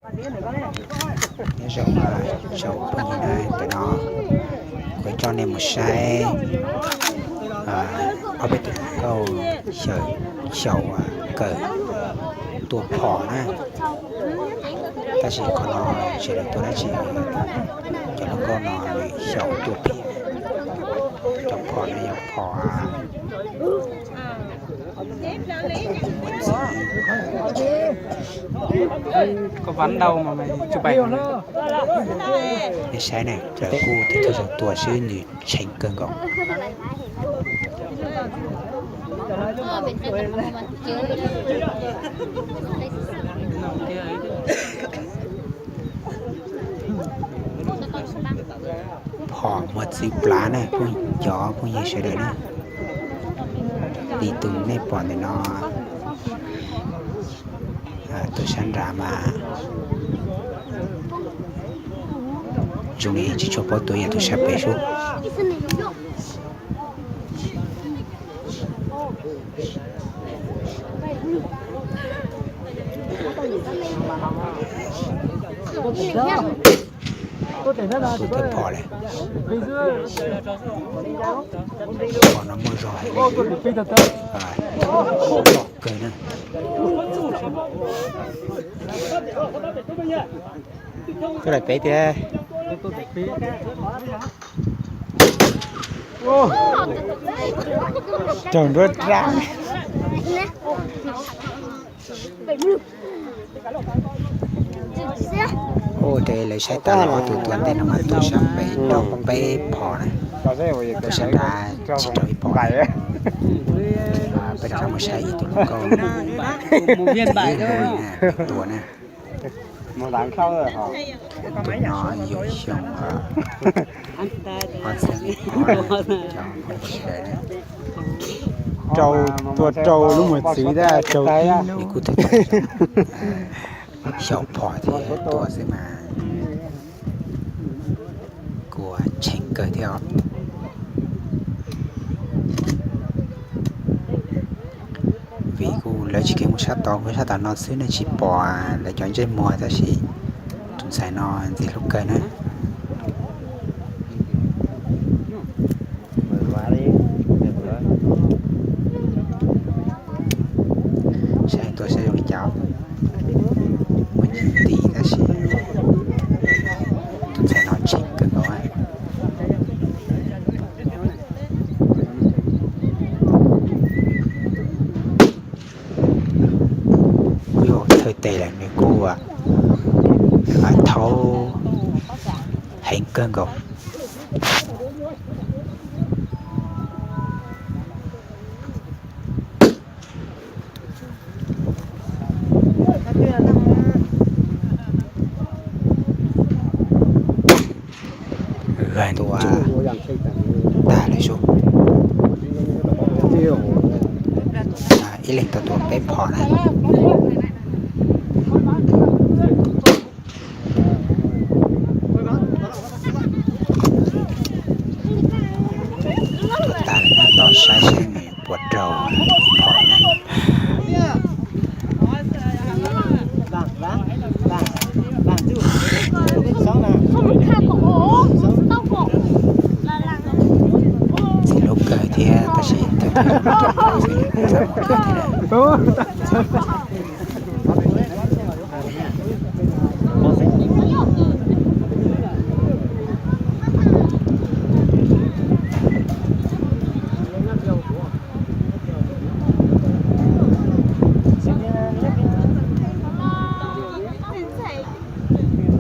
Nyob zoo tsoom phooj ywg na, ntawm no kuv coj nej mus saib ob peb tus hluas nkauj xyaum kawm tua phom na. Tab sis qhov no tsis yog lawv tua dab tsi, cov hluas nkauj no nws xyaum tua phim. Cov phom no yog phom Nej saib na, lawv kuj tig thwj zaug tua xwb, nws tsheev kawg nkaus. Phom muag txwv plav na, phooj cov phooj ywg sawv daws na. Li tus nej pom ntawm no, tus sab nrad mas zoo li tsis tshua paub tua, yog tus sab pem sub. Tus thawj phom lawm. Phom no muaj zog heev, loj kawg na. Tuaj daim pem tiag. Raug nruab rab. Ua rau lawv saib tas los ob tug tua ntej no mas tua sab pem raug peb phom na, tua sab nrad tsis raug ib phom. Peb rov qab mus saib ib tug hluas nkauj tua na. Tus no yog xyoo ob txhiab ib ob, cov phooj ywg sawv daws. Rau, tua rau lub muag txwv tab, rau ib lub kuj tau xyaum phom thiab tua xwb mas kuj tsheev kawg thiab os. Vim kuj lawv tsis keev mus sab tod, mus sab tom no xwb nej tsis pom lawv cov ntsej muag, tab sis tus ntxhais no ntxim hlub kawg na. Saib tua saib zoo li cas, muaj nyiaj nti tab sis tus ntxhais no tsheev kawg nkaus. Kuj yog thawj tes lawm nws kuj thaub heev kawg nkaus. Tua tag lawm sub. Ib leeg tau tua peb phom na. Tua tag lawm na, tos saib seb nws puas raug ib phom na. Ntxim hlub kawg thiab tab sis tau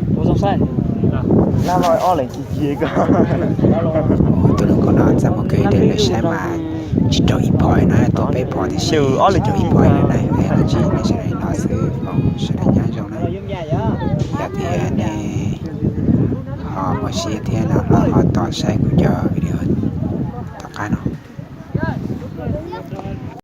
tau zoo xwb, txaj muag kawg thiab. Tus hluas nkauj no txaj muag kawg, lawv saib mas tsis raug ib phom na, tua peb phom tiam sis tsis raug ib phom na. Los txog li no xwb, sawv daws nyob zoo na. Yog tias nej ho muaj siab thiab no los ho tos saib kuv cov